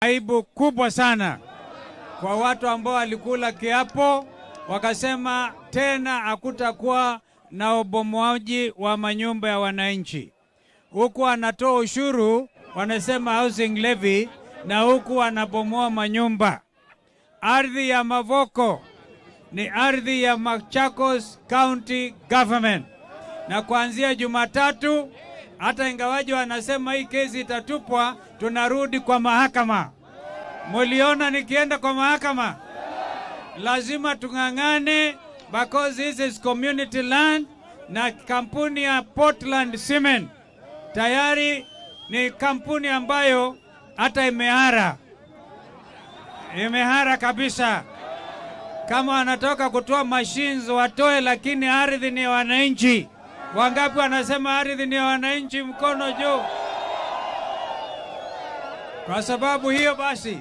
Aibu kubwa sana kwa watu ambao walikula kiapo wakasema tena hakutakuwa na ubomoaji wa manyumba ya wananchi. Huku wanatoa ushuru wanasema housing levy, na huku wanabomoa manyumba. Ardhi ya Mavoko ni ardhi ya Machakos County Government, na kuanzia Jumatatu, hata ingawaje wanasema hii kesi itatupwa, tunarudi kwa mahakama. Muliona nikienda kwa mahakama, lazima tung'ang'ane because this is community land, na kampuni ya Portland Cement tayari ni kampuni ambayo hata imehara, imehara kabisa. Kama wanatoka kutoa machines watoe, lakini ardhi ni ya wananchi. Wangapi wanasema ardhi ni ya wananchi? Mkono juu. Kwa sababu hiyo basi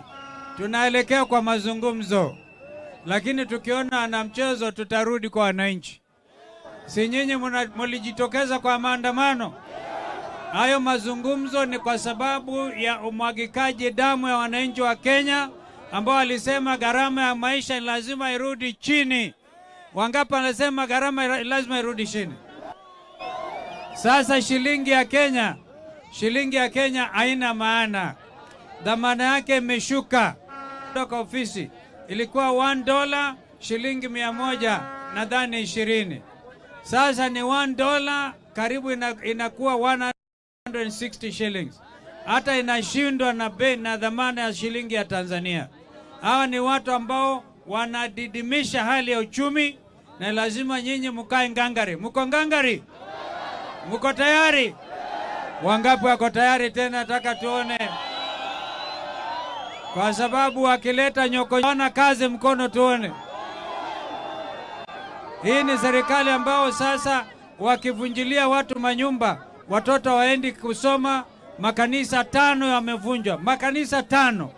tunaelekea kwa mazungumzo, lakini tukiona ana mchezo tutarudi kwa wananchi. Si nyinyi mulijitokeza kwa maandamano? Hayo mazungumzo ni kwa sababu ya umwagikaji damu ya wananchi wa Kenya ambao walisema gharama ya maisha lazima irudi chini. Wangapi wanasema gharama lazima irudi chini? Sasa shilingi ya Kenya haina maana, dhamana yake imeshuka. Toka ofisi ilikuwa $1 shilingi 100 nadhani 20, sasa ni $1 karibu inakuwa 160 shillings, hata inashindwa na bei na dhamana ya shilingi ya Tanzania. Hawa ni watu ambao wanadidimisha hali ya uchumi, na lazima nyinyi mkae ngangari. Mko ngangari? Mko tayari? Wangapi wako tayari? Tena nataka tuone, kwa sababu wakileta nyoko na kazi mkono tuone. Hii ni serikali ambao sasa wakivunjilia watu manyumba, watoto waendi kusoma. Makanisa tano yamevunjwa, makanisa tano.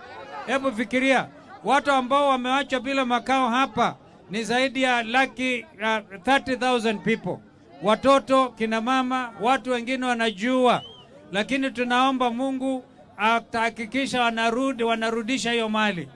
Hebu fikiria watu ambao wamewachwa bila makao hapa ni zaidi ya laki 30,000 people, watoto, kina mama, watu wengine wanajua, lakini tunaomba Mungu atahakikisha wanarudi, wanarudisha hiyo mali.